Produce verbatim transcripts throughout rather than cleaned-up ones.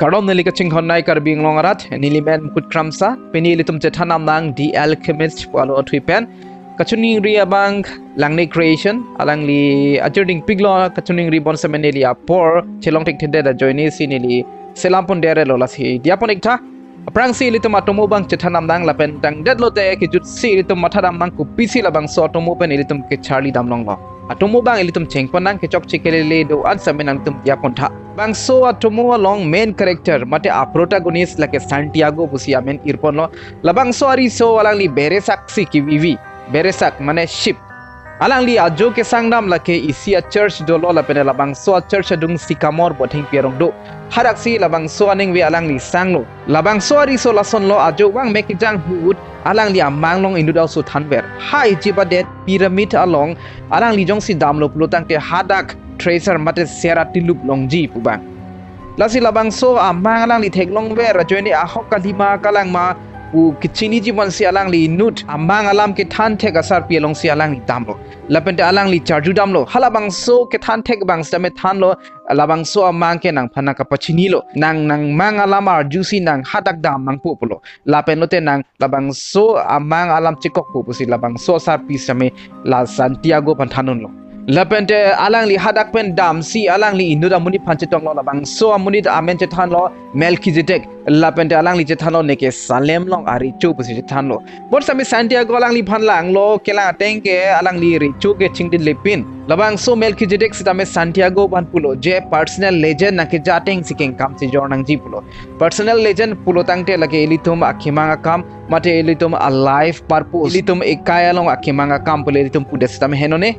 Kardom neli kachinghon nai Karbi Anglong arat, neli men Mukut Kramsa, pini ilitum chethan damnang The Alchemist pu alo athui pen. Kachiningri abang Langneh Creation, alangli ajir dingpiklo kachiningri bonseta neli apor chelong thekthedet ajoine si neli selam pon dere lo lasi diya pon ik tha. Aphrangsi ilitum atomo abang chethan damnang lapen tangdet lote kejutsi ilitum matha damnang kopisi labangso atomo pen ilitum kecharli damlonglo. Atomo abang ilitum chengpon nang kechokche kelele do-an seta nangtum diya pon tha. Bangso atomo along main character mate a protagonist lake Santiago pusi amen irponlo. Labangso ariso alangli beresak si kevivi. Beresak mane ship. Alangli ajo kesang dam lake isi a church dolo lapen labangso a church adung sycamore bothengpi arong do. Hadaksi labangso aningve alangli sanglo. Labangso ariso lasonlo, ajo vang me kejang ahut alangli amang along inut aoso thanver. Ha Egypt adet pyramid along alangli jongsi damlo pulotangte hadak treasure mate sera tilup longji pu abang. Lasi labangso amang alangli theklongver ajoine ahok kalima kalangma pu kechiniji ponsi alangli inut amang alam kethan thek asarpi alongsi alangli damlo. Lapente alangli charju damlo. Halabangso kethan thek abang seta me thanlo, labangso amang ke nangphan nangkapachinilo. Nang nangmang alam arjusi nang hadak dam nangpo pulo. Lapen lote nang labangso amang alam chekokpo pusi labangso asarpi seta me la Santiago aphan thandunlo. Lapente alangli hadak pen damsi alangli inut amonit aphan chetonglo, labangso amonit amen chethanlo Melchizedek. Lapente alangli chethanlo neke Salem along arecho pusi chethanlo. Bonseta Santiago alangliphan langlo, kelang ateng ke alangli recho ke chingdin lepin. Labangso Melchizedek seta me Santiago aphan pulo je personal legend nangkeja atengsi kengkam chejor nangji pulo. Personal legend pulotangte lake ilitum akemang akam mate ilitum a life purpose, ilitum ekai along akemang akam pule ilitum pudet seta me henone.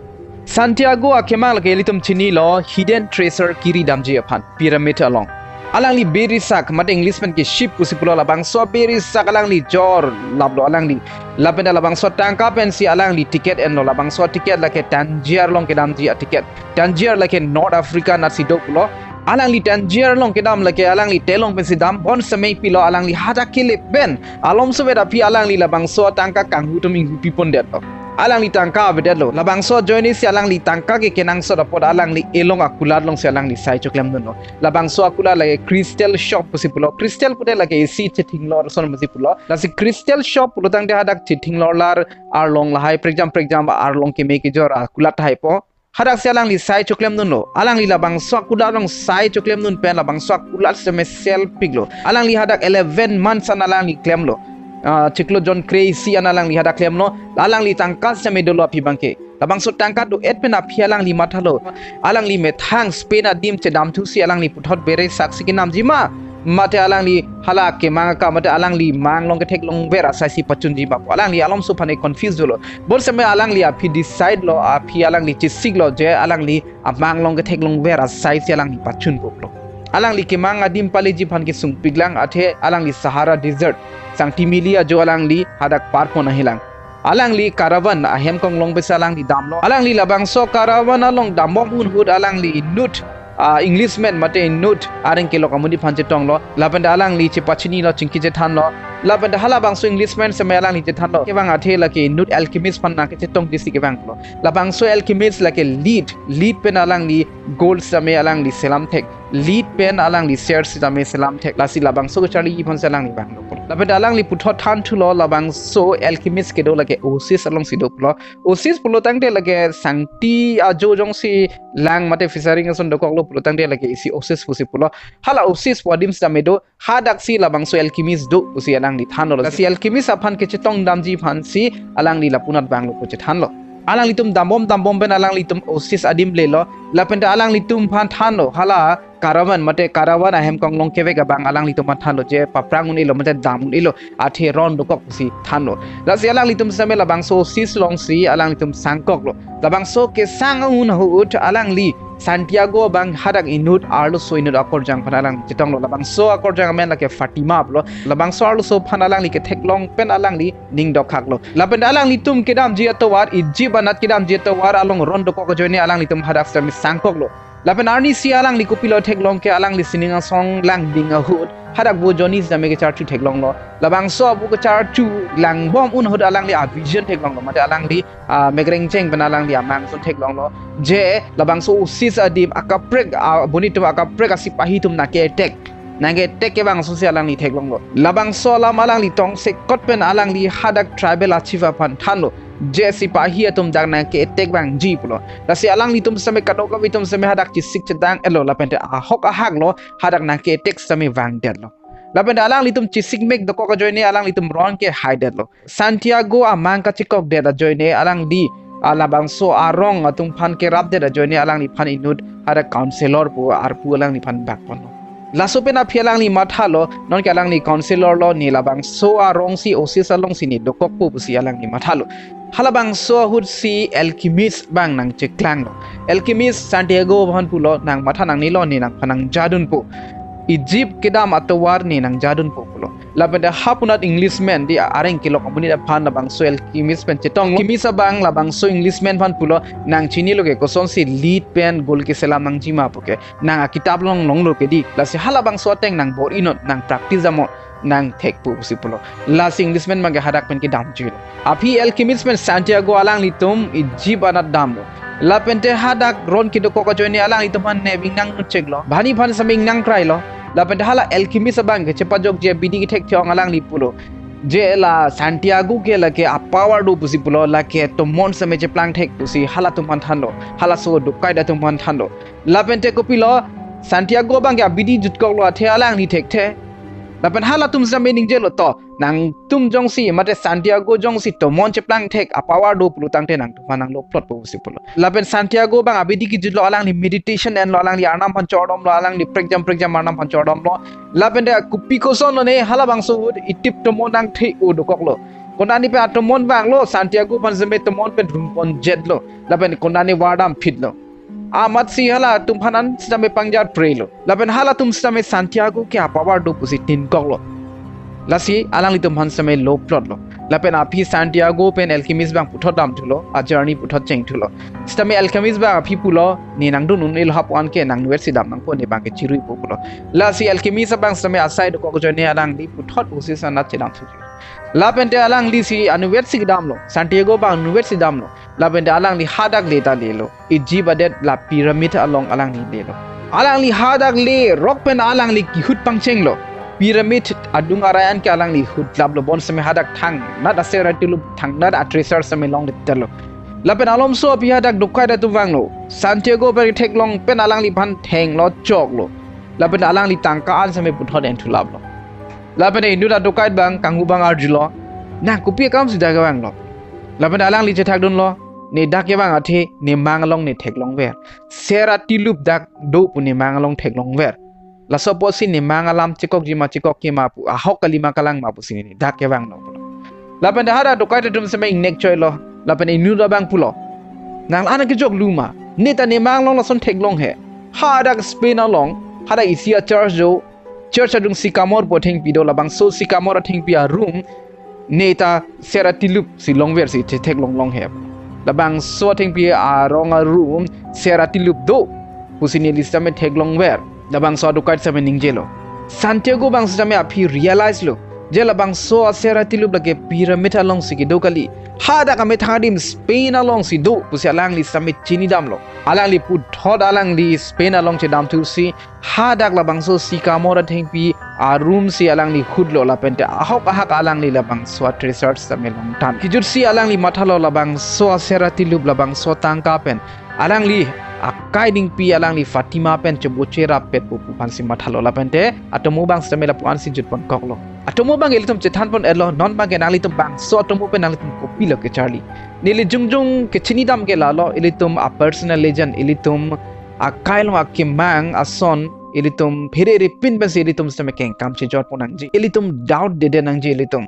Santiago akemang lake ilitum chinilo hidden treasure kiri damji aphan pyramid along. Alangli beresak mate English pen ke ship pusi pulo, labangso beresak alangli jor laplo alangli. Lapen labangso tangka pensi alangli ticket enlo, labangso ticket lake Tangier along kedamji a ticket. Tangier lake North Africa anatsi do pulo. Alangli Tangier along kedam lake alangli telong pensi dam, bonseta me pilo alangli hadak kele pen alomso vet aphi alangli labangso tangka kanghu atum inghupi pondetlo. Alangli tangka avedetlo. Labangso ajoine si alangli tangka ke kenangsot apot alangli elong akulat alongsi alangli sai choklemdunlo. Labangso akulat lake crystal shop pusi pulo. Crystal pute lake isi chethinglor ason pusi pulo. Lasi crystal shop pulotangte hadak chethinglorlar arlong lahai prekjam prekjam arlong keme kejor akulat tahaipo. Hadaksi alangli sai choklemdunlo. Alangli labangso akulat along sai choklemdun pen labangso akulat seta me selpiklo. Alangli hadak eleven months an alangli klemlo. Ah, chiklo jon kre-isi an alangli hadak klemlo. Alangli tangka seta me dolo aphi abangke. Labangso tangka do-et pen aphi alangli mathalo. Alangli methang Spain adim chedamthusi alangli puthot beresaksi kenamji ma. Mate alangli hala kemang akam mate alangli mang along ketheklongver asaisi pachunji ma pu alangli alomso aphan ke confuse dolo. Bonseta me alangli aphi decide lo, aphi alangli chesiklo je alangli amang along ketheklongver asaisi alangli pachunpo pulo. Alangli kemang adim paleji aphan kesungpiklang, athe alangli Sahara Desert, sangti mili ajo alangli hadak parpon ahilang. Alangli caravan ahem konglong pensi alangli damlo. Alangli labangso caravan along dambom ahut alangli inut, ah, Englishman mate inut areng kelok amonit aphan chetonglo. Lapente alangli chepachinilo, chingki chethanlo. Lapente halabangso Englishman seta me alangli chethanlo. Kevang athe lake inut alchemist aphan nangkechetong disi kevanglo. Labangso alchemist lake lead, lead pen alangli gold seta me alangli selam thek. Lead pen alangli share seta me selam thek. Lasi labangso kecharliji aphansi alangli vanglo. Lapente alangli puthot thanthulo, labangso alchemist kedo lake oasis alongsi do pulo. Oasis pulotangte lake sangti ajo jongsi lang mate fishing ason dokoklo pulotangte lake isi oasis pusi pulo. Hala oasis pu adim seta me do, hadaksi labangso alchemist do pusi alangli thanlo. Lasi alchemist aphan kechetong damji aphansi alangli lapunat vanglo pu chethanlo. Alanglitum dambom dambom pen alanglitum oasis adim lelo. Lapente alanglitum aphan thanlo, hala caravan mate caravan ahem konglong kevek abang alanglitum aphan thanlo je paphrang un-elo mate dam un-elo, athe ron dokok pusi thanlo. Lasi alanglitum seta me labangso oasis alongsi alanglitum sangkoklo. Labangso kesang un ahut alangli Santiago abang hadak inut arloso inut akorjang aphan alang chetonglo. Labangso akorjang amen lake Fatima pulo. Labangso arloso aphan alangli ketheklong pen alangli ning dokhaklo. Lapente alanglitum kedamji atovar, Egypt anat kedamji atovar along ron dokok ajoine alanglitum hadak seta me sangkoklo. Lapen arnisi alangli kopilo theklong ke, alangli sining asong langding ahut hadak vo jonni seta me kecharchu theklonglo. Labangso avo kecharchu langbom un ahut alangli a vision theklonglo. Mate alangli, ah, megrengcheng pen alangli amang ason theklonglo. Je labangso oasis adim akaprek, ah, boni atum akaprek asipahi atum nangke-attack. nangke-attack ke bang asonsi alangli theklonglo. Labangso alam alangli tongsekot pen alangli hadak tribal a-chief aphan thanlo, je sipahi atum dak nangke-attack vangji pulo. Lasi alanglitum sitame kadokave atum sitame hadak chesik chedang-etlo, lapente ahok ahak lo hadak nangke-attack sitame vangdetlo. Lapente alanglitum chesik mek dokok ajoine alanglitum ron ke haidetlo. Santiago amang kachekokdet ajoine alangli, ah, labangso arong atum aphan kerapdet ajoine alangliphan inut hadak councillor pu arpu alangliphan bakponlo. Laso pen aphi alangli mathalo, nonke alangli councillor lo, ne labangso arongsi osis alongsi ne dokokpo pusi alangli mathalo. Halabangso ahutsi alchemist abang nangcheklanglo. Alchemist Santiago aphan pulo, nang matha nangnelo, ne nangphan nangjadunpo. Egypt kedam atovar ne nangjadunpo pulo. Lapente hapunat Englishman, di areng kelok amonit aphan labangso alchemist pen chetonglo. Alchemist abang labangso Englishman aphan pulo, nang chinilo ke kosonsi lead pen gold keselam nangjima puke. Nang akitap along longlo ke di. Lasi halabangso ateng nang bor-inon, nang practice damnon, nang thekpo pusi pulo. Lasi Englishman abangke hadak pen kedamjilo. Aphi alchemist pen Santiago alanglitum Egypt anat damlo. Lapente hadak ron kedokok ajoine alanglitum aphan ne bingnang nutcheklo. Bani aphan sitame ingnang krailo. Lapente hala alchemist abangke chepajokji abidi kethek theong alangli pulo, je la Santiago ke lake a-power do pusi pulo, lake tomon sitame cheplang thek pusi halatum aphan thanlo. Halaso dokait atum aphan thanlo. Lapente kopilo, Santiago abangke abidi jutkoklo athe alangli thekthe. Lapen halatum sitame ningjelo to, nangtum jongsi, mate Santiago jongsi tomon cheplang thek a-power do pulo tangte nangtum aphan nangloplotpo pusi pulo. Lapen Santiago abang abidi kejutlo, alangli meditation enlo, alangli arnam aphan chordomlo, alangli prekjam prekjam arnam aphan chordomlo. Lapente kopi kosonlo ne halabangso ahut itip tomon nangthe-o dokoklo. Konani pen atomon vanglo, Santiago aphan sitame tomon pen rumponjetlo. Lapen konani vardam phitlo. Amatsi halatum aphan an sitame pangjar prelo. Lapen halatum sitame Santiago ke a-power do pusi tinkoklo. Lasi alanglitum aphan sitame loplotlo. Lapen aphi Santiago pen alchemist abang puthot damthulo, a-journey puthot chengthulo. Sitame alchemist abang aphi pulo, ne nangdun un-elo, hapu-an ke nangnuetsi dam nangpo, ne abangke chiruipo pulo. Lasi alchemist abang sitame asai dokok ajoine alangli puthot osis anat chedamthu. Lapente alanglisi anuetsi kedamlo, Santiago abang anuetsi damlo. Lapente alangli hadak le ta lelo. Egypt adet la pyramid along alangli lelo. Alangli hadak lerok pen alangli kehut pangchenglo. Pyramid adung arai an ke alangli hutlaplo, bonsitame hadak thangnat aser atilup, thangnat atresor sitame longledetlo. Lapen alomso aphi hadak dokait atum vanglo. Santiago pen theklong pen alangliphan thenglo choklo. Lapen alangli tangka an sitame puthot enthulaplo. Lapen inut adokait abang kanghu abang arjulo, "Nang kopi akamsi dak kevanglo?" Lapen alangli chethakdunlo, "Ne dak kevang athe ne mang along ne theklongver. Ser atilup dak do pu ne mang along theklongver. Laso apotsi ne mang alam chekokji ma chekokji ma pu, ahok kalima kalang ma pusi ne dak kevanglo," pulo. Lapen hadak dokait atum sitame ingnek choilo. Lapen inut abang pulo, "Nang la-an kejoklu ma? Ne ta ne mang along lason theklong he. Hadak Spain along, hadak isi a-church do, church adung sycamore pu athengpi do, labangso sycamore athengpi a-room ne ta ser atilupsi longversi the-, theklonglong he. Labangso athengpi arong a-room ser atilup do pusi neli sitame theklongver." Labangso adokait sitame ningjelo. Santiago abang sitame aphi realize lo, je labangso aser atilup lake pyramid alongsi kedo kali. Hadak amethang adim Spain alongsi do pusi alangli sitame chinidamlo. Alangli puthot alangli Spain along chedamthusi hadak labangso sycamore athengpi a-roomsi alangli hutlo, lapente ahok ahak alangli labangso atresor sitame longthan. Kejutsi alangli mathalo, labangso aser atilup, labangso tangka pen alangli akai dingpi alangli Fatima pen cheboche rapet pu pu aphansi mathalo. Lapente atomo abang sitame lapu-ansi jutponkoklo. Atomo abang ilitum chethanpon-etlo, non abangke nanglitum bangso atomo pen nanglitum kopilo kecharli. Neli jongjong kechinidam ke lalo, ilitum a-personal legend, ilitum akai along akemang ason, ilitum pherere pin pensi ilitum sitame kengkam chejorpon nangji. Ilitum doubt dede nangji ilitum.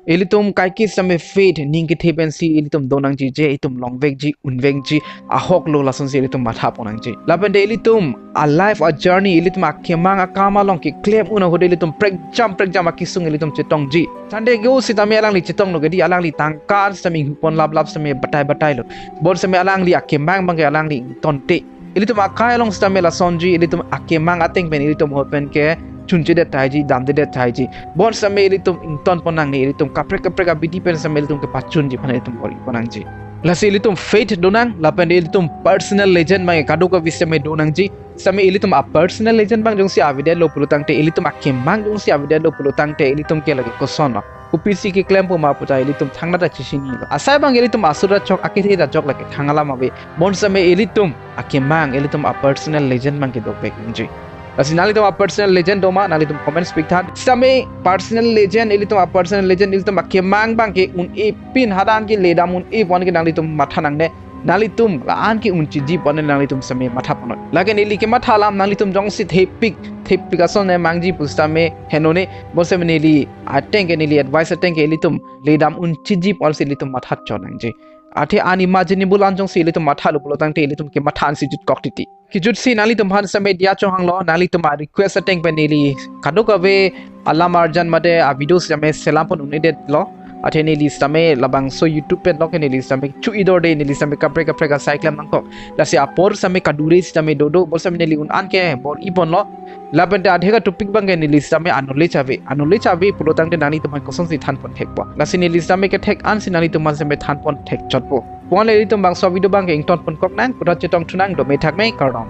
Ilitum kaike sitame faith ning kethe pensi ilitum do nangji, je itum longvekji, unvekji, ahok lo lasonsi ilitum mathapon nangji. Lapente ilitum a-life a-journey, ilitum akemang akam along keklem un ahut ilitum prekjam prekjam akesung ilitum chetongji. Santiago sitame alangli chetonglo kedi, alangli tangka an sitame inghupon laplap sitame batai batailo. Bonsitame alangli akemang abangke alangli ingtonte. Ilitum akai along sitame lasonji, ilitum akemang ateng pen ilitum ahut pen kechunchedet tahai ji, damdedet tahai ji. Bonsitame ilitum ingtonpon nangne, ilitum kaprek kaprek abidi pen sitame ilitum kepachunji aphan ilitum bor-ipon nangji. Lasi ilitum faith donang, lapen ilitum personal legend abang kadokave sitame donangji. Sitame ilitum a personal legend abang jongsi avedetlo pulotangte, ilitum akemang jongsi avedetlo pulotangte, ilitum ke lake koson lo. Kopisi keklem puma puta ilitum thangnat ta chesini lo. Asai abang ilitum asur ajok, akethe ajok lake thang alam ave. Bonsitame ilitum akemang, ilitum a personal legend abang ke dovek nangji. Lasi nanglitum a personal legend doma, nanglitum comments piktha. Sitame personal legend, ilitum a personal legend, ilitum akemang abang ke un-e pin, hadak ke ledam un-e pon ke nanglitum matha nangne. Nanglitum la-an ke unchiji pon nanglitum sitame matha ponnon. Lake neli kematha alam, nanglitum jongsi thepik, thepik ason ne mangji pusitame henone, bonsitame neli ateng ke, neli advice ateng ke ilitum ledam unchiji pon si ilitum matha chot nangji. Athe unimaginable an jongsi ilitum mathalo pulotangte ilitum kematha ansi jutkok titi. Kejutsi nanglitum aphan sitame diya chohanglo, nanglitum a request ateng pen neli kadokave alam arjan mate a video sitame selam pon un-edetlo. Athe neli sitame labangso YouTube pen lo ke neli sitame chu-idorde, neli sitame kaprek kaprek asai klem nangkok. Lasi apor sitame kadure sitame dodo, bonsitame neli un-an ke bor-i ponlo. Lapente adhe ka topic abang ke neli sitame a knowledge ave. A knowledge ave pulotangte nanglitum aphan kosonsi than pon thekpo. Lasi neli sitame kethek ansi nanglitum aphan sitame than pon thek chotpo. Puan le ilitum bangso video abang ke ington pon kok nang, kuda chetong thunang, dome thakme, kardom.